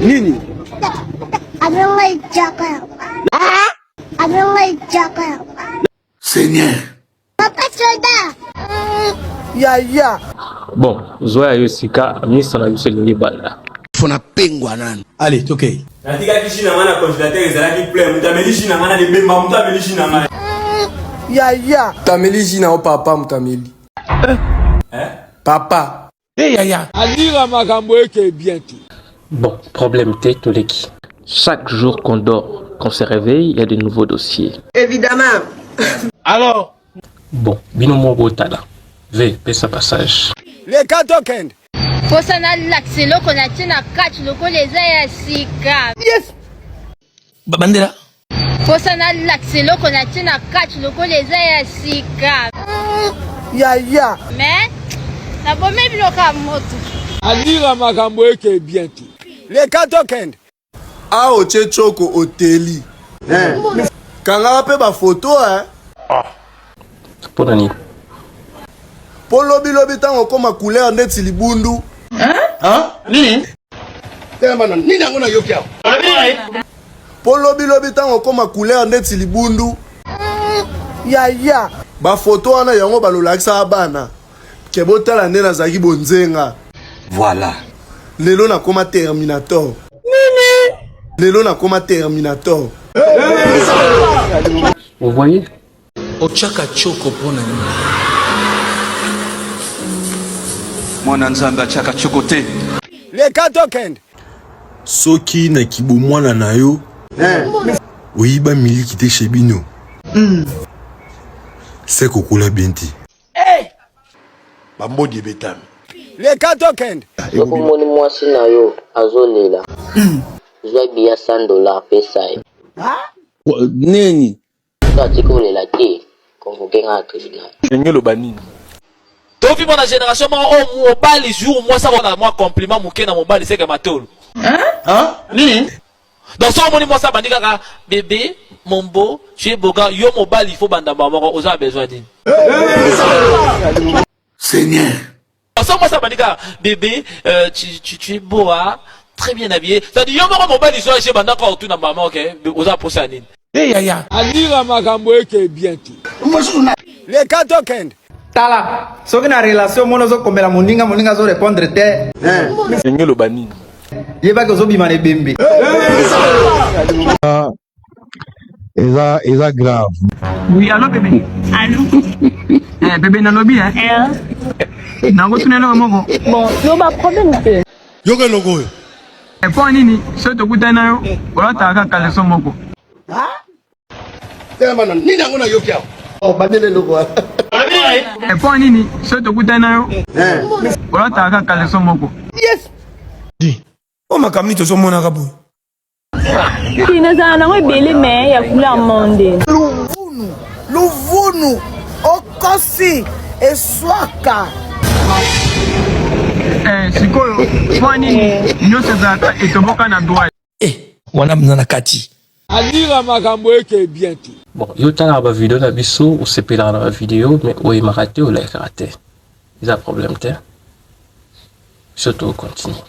Nini? Seigneur. Papa soldat. Yaya. Bon, zwa ya yo sika misa na biso elingi ebanda. Fona pengwa nanu. Allez, tokei. Natikaki jus na ngai na congélateur ezalaki plein. Moto ameli jus na ngai na libemba, moto ameli jus na ngai. Yaya. Tameli jus na yo papa moto ameli. Eh? Papa. Hey, yaya. Alira makambo eke bien te. Bon, problème te toleki. Chaque jour qu'on dort, qu'on se réveille, il y a de nouveaux dossiers. Évidemment. Alors. Bon, bino moko botala. V, pesa passage. Leka tokende. Posa nalakisa eloko natie na kati lokola eza ya sika. Yes. Babandela. Posa nalakisa eloko natie na kati lokola eza ya sika. Yaya. Mais nabomi biloko ya moto. Alira makambo eke bien te. Leka tokende. Awa otie tshoko oteli. Kangaka pe ba photo eh. Mpo na nini? Po lobi lobi tango okoma couleur ndeti libundu. Nini? Nini yango nayoki awa? Po lobi lobi tango okoma couleur ndeti libundu. Yaya. Ba photo wana yango balolakisaka bana ke botala nde nazalaki bonzenga. Voilà. Lelo nakoma terminator. Nini? Lelo nakoma terminator. Vous voyez? Otiaka tshoko mpo na nini? Mwana Nzambe atiaka tshoko te. Leka tokende. Soki na kibomwana na yo oyiba miliki te chez bino seke okola bien te. Bambodi ebetami. Leka tokende. Soki omoni mwasi na yo azolela, zwa biya 100 dollars pesa ye. Nini? Soki atiki kolela te, convoquer nga na tribunal. Elingi eloba nini? To vivre na generation moko oyo mobali jour mwasi akola mwa compliment moke na mobali seke matolo. Nini? Donc soki omoni mwasi abandi kaka bebe mon beau tu es beau gars yo mobali il faut banda mbala moko oza na besoin nini? Seigneur. Soki mwasi abandi kaka bebe euh, tu, tu, tu es beau hein? très bien habillé. C'est-à-dire yo moko mobali zo age banda kaka otuna mbala moko ke oza na posa ya nini? Hey, yaya. Alira makambo eke bien te. Leka tokende. Tala, soki na relation omoni ozokomela moninga, moninga azo répondre te. Elingi eloba nini? Yebaki ozobima na ebembe. Eza eza grave. Oui, allo bébé. Allô Eh, bébé nalobi eh. Eh. Nakotuna eloko moko. Bon, loba problème te. Yoka eloko oyo. Eh, mpo nini soki tokutani na yo olataka kaka caleçon moko. Nini yango nayoki awa? Obandeli eloko wana. Eh, mpo nini soki tokutani na yo olataka kaka caleçon moko. Yes. O makambo nini tozomonaka boye? Te nazala nango ebele mais ya couleur monde. Luvunu, luvunu, okosi, eswaka. Eh, sikoyo mpo nini nyonso ezalaka etoboka na droite. Eh, wana mpenza na kati. Alira makambo eke bien te. Bon, yo otalaka ba video na biso, osepelaka na ba video, mais oyemaka te, olakaka te. Eza problème te. Biso to continue.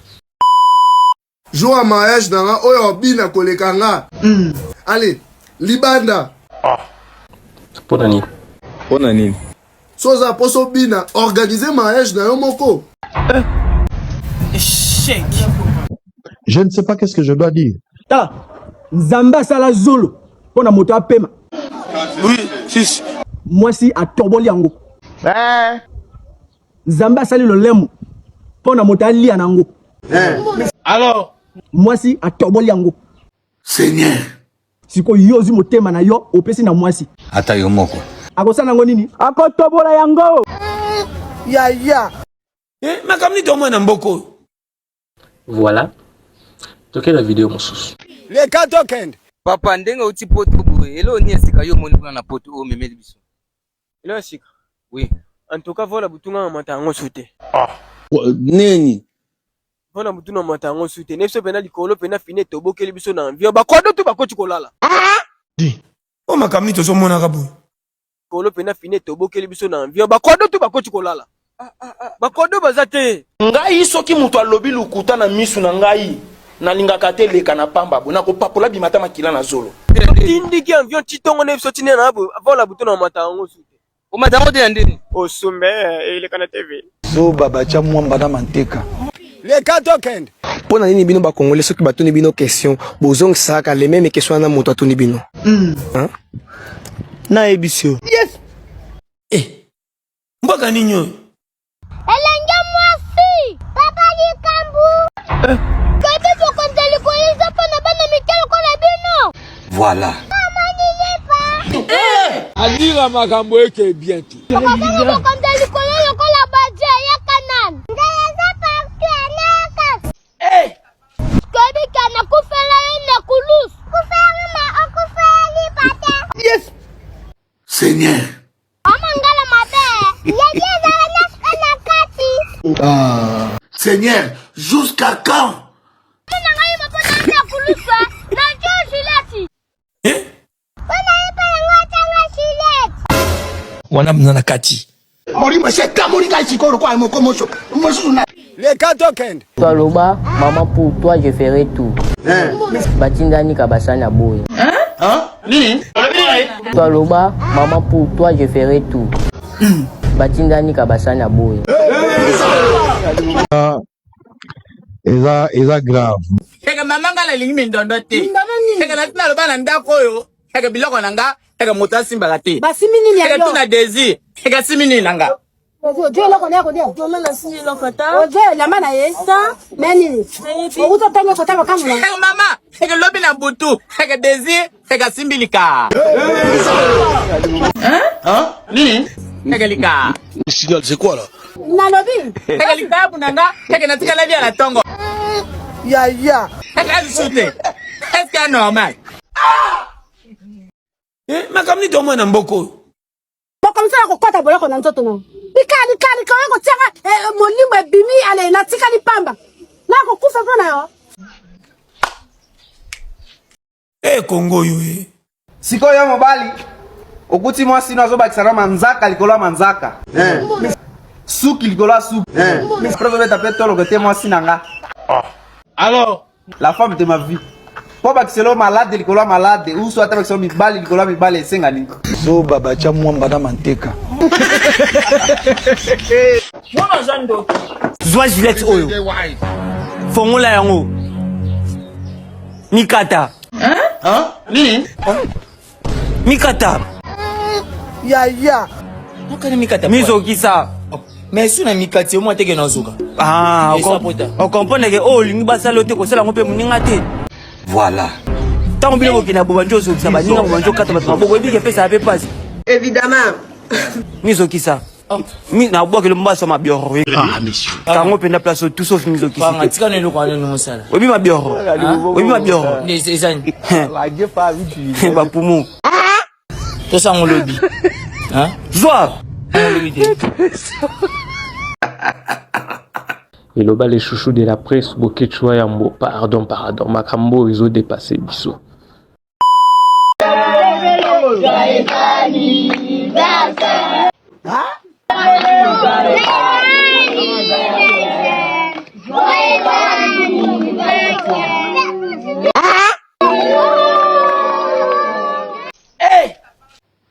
Jour ya mariage na nga oyo obina koleka nga. Allez, libanda. Mpo na nini? Mpo na nini? So oza poso obina, organiser mariage na yo moko. Échec. Je ne sais pas qu'est-ce que je dois dire. Tala, Nzambe asala zolo mpo na moto apema. Oui, sisi. Mwasi atoboli yango. Nzambe asali lolemo mpo na moto alia na yango. Alors, Mwasi atoboli yango. Seigneur. Sikoyo yo ozwi motema na yo opesi na mwasi. Ata yo moko. Akosala yango nini? Akotobola yango. Yaya. Eh, makambo nini tomona na mboka oyo? Voilà. Tokei na video mosusu. Leka tokende. Papa, ndenge outi poto boye, eloko nini ya sika yo omoni kuna na poto oyo omemeli biso? Eloko ya sika? Oui. En tout cas, vola butu nga namata yango su te. Nini? Vola butu namata yango su te. Ne biso pena likolo pena fine etobokeli biso na envion. Bakwado tu bakoti kolala. O makambo nini tozomonaka boye? Likolo pena fine etobokeli biso na envion. Bakwado tu bakoti kolala. Bakwado baza te. Ngai soki moto alobi lokuta na misu na ngai. Nalingaka te leka na pamba bo nakopapola bima ata makila na zolo. Tindiki avion ti tongo na biso ti na bo vola butu na mata yango su te. Omata yango te ya ndeni? Osumbe eleka na TV. Zoba batya mwamba na manteka. Leka tokende. Mpo na nini bino ba congolais soki batuni bino question bozongisaka le meme question wana moto atuni bino? Hein? Nayebisi yo. Yes. Eh, mboka nini oyo? Elenge mwasi! Papa likambo! Eh. Koyebi bokonzi ya likolo eza mpo na bana mike lokola bino! Voilà. Mama lilipa! Eh! Alira makambo eke bien te. Okozonga bokonzi ya likolo lokola baje ya Kanaan. Ngai aza partout anaka. Eh! Koyebi ke nakufela ye na kulus. Kufela ma okufela lipa te. Yes! Seigneur. Mama ngala mabe. Yaki ezala nyonso na kati. Ah. Seigneur, jusqu'à quand? Mona ngai mapona na kulusu na jo Juliette. Eh? Pona ye pa yango atanga Juliette. Wana mna na kati. Molimo esi etamoli ngai sikoyo lokola moko moso mosusu na Leka tokende. Aloba maman pour toi je ferai tout. Batindani kabasani aboyi. Hein? Nini? Aloba maman pour toi je ferai tout. Batindani kabasani aboyi. Eza eza grave. Eke mama nga nalingi mindondo te. Eke nati naloba na ndako oyo eke biloko na nga eke moto asimbaka te. Basimbi nini ya Eke yo? tuna desir eke asimbi nini na nga. Ojo eloko na ye kolia. Mama nasimbi eloko ta. Ojo elamba na ye. Ta. Me nini? Okuta ntango ekota makambo na. Eke mama eke lobi na butu eke desir eke asimbi lika. Hein? Nini? Eke lika. Signal c'est quoi là? Nalobi. Eke likayabu na nga eke natikala lia na tongo. Yaya. Eke alisusu te. Est-ce que normal? Eh, makambo nini tomona na mboka oyo? Bokomisa ya kokɔta boloko na nzoto na lika lika lika oyo kotiaka eh, molimo ebimi ale natikali pamba nakokufa mpo na yo. Eh, Congo oyo eh. Sikoyo yo mobali okuti mwasi no azobakisa na manzaka likolo ya manzaka eh. Suki likolo ya suki eh. Ozobeta mpe toloko te mwasi na nga ah. Alors la femme de ma vie mpo bakiselo malade likolo ya malade uso ata bakiselo mibali likolo ya mibali esenga nini? Zoba batya mwamba na manteka. Mwana aza ndoki. Zwa Gillette oyo. Fongola yango. Mikata. Hein? Nini? Mikata. Yaya. Nakani mikata. Mizokisa. Mais su na mikati yo mwa teke nazoka. Ah, okomprendre ke oyo olingi basala yo te kosala yango mpe moninga te. Voilà. Ntango bino bokenda bobanzi ozokisa baninga bobanzi okata bato maboko oyebi ke epesaka mpe mpasi. Évidemment. Mizokisa. Mi nabwakeli mbaso mabioro. Ah, monsieur. Kango mpenza place tout sauf mizokisi te. Tika na eloko wana nosala. Oyebi mabioro. Oyebi mabioro. Ezani. Bapumu. Tosango lobi. Zwa. Lobi te. Eloba le chouchou de la presse Boketshu wa yambo pardon pardon makambo oyo ezo depasser biso.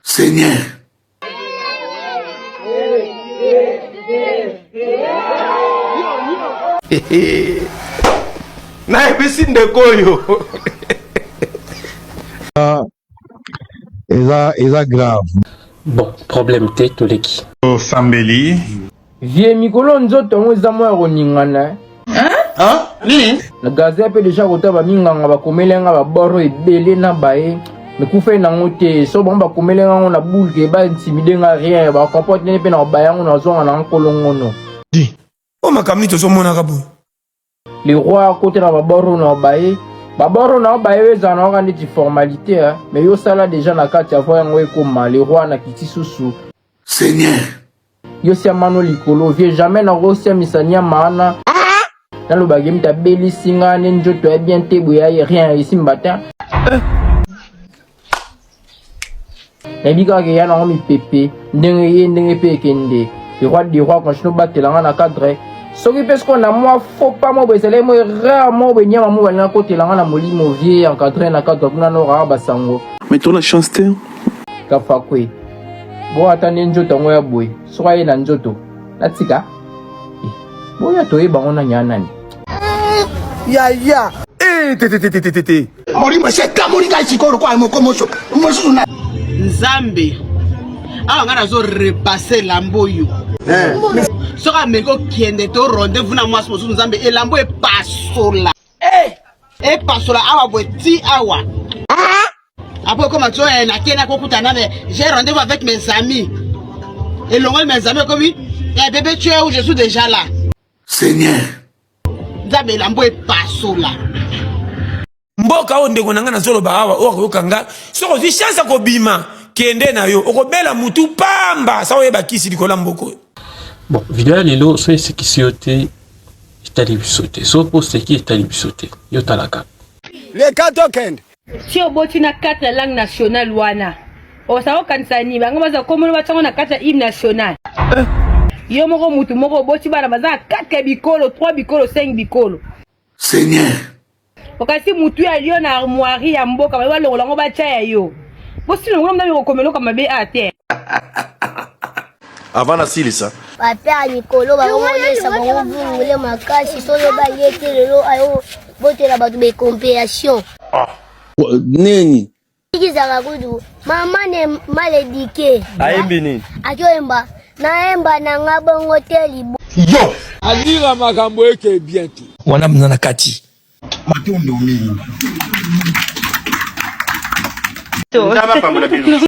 Seigneur. Nayebisi ndeko oyo. Eza eza grave. Bon, problème te toleki. Osambeli. Vie mikolo nzoto yango eza mwa ya koningana. Hein? Nini? Na gaza mpe deja kota baminganga bakomeli nga baboro ebele na baye mekufeli nango te so bango bakomeli nga yango na boule ke ba intimide nga rien ba comporte ndenge mpe na kobaya yango nazonga na nkolongono. Di, o makambo nini tozomonaka boye? Le roi akota na baboro na baye baboro na baye oyo ezala na kaka neti formalité hein? Mais yo sala deja na kati avant yango ekoma le roi na kiti susu. Seigneur. Yo sia mano likolo vie jamais nakosiamisa niama wana nalobaki ye moto abelisi nga nde nzoto ya bien te boye aye rien esimba te nayebi kaka eya nango mipepe ndenge ye ndenge mpe ekende le roi de roi continue obatela nga na cadre. Soki mpe sikoyo na mwa faux pas moko boye ezalaki mwa erreur moko boye niama moko balinga kotela nga na molimo vie encadre na cadre kuna noraka basango. Mais tola chance te. Kafakwe. Bo ata nde nzoto yango ya boye soki aye na nzoto natika eh, boya toyeba yango nani ya nani. Yaya. Eh, te te te te te te. Molimo esi etamoli ngai sikoyo lokola moko moso mosusu na. Nzambe awa ngai nazo repasse elamba oyo eh. soki ameki okende to rendez-vous na mwasi mosusu nzambe elamba epasola eh! epasola awa boye ti awa Après comme tu es na kena ko kutana mais j'ai rendez-vous avec mes amis. Et longo mes amis comme eh bébé tu es où je suis déjà là. Seigneur. Nzambe lambo epasola. Mboka oyo ndeko na ngai nazoloba awa oyo akoyoka nga soki ozwi chance ya kobima kende na yo okobela mutu pamba sa oyeba kisi likolo ya mboka oyo. Bon, video ya lelo soki esekisi yo te etali biso te, soki mpe oseki etali biso te, yo talaka. Leka tokende. Ti oboti na 4 langue nationale wana osaka okanisa nini bango baza komona batyango na kati ya hymne national eh. Yo moko mutu moko oboti bana baza na 4 bikolo 3 bikolo 5 bikolo. Seigneur. Okasi mutu ya yo na armoirie ya mboka baye balongola yango batya ya yo bosila ngo mdami kokomeloka mabe a te. Avant nasilisa. Bape ya mikolo bakomolesa bango vungule makasi soki obaye te lelo ayo botela bato bacompréhension. Ah. Nini? Ikizaka kutu mama ne mal éduqué. Ayembi nini? Akoyemba nayemba na nga bongo te libo. Yo! Alira makambo eke bien te. Wana mna na kati. Matondo mingi. Nzambe apambola bino.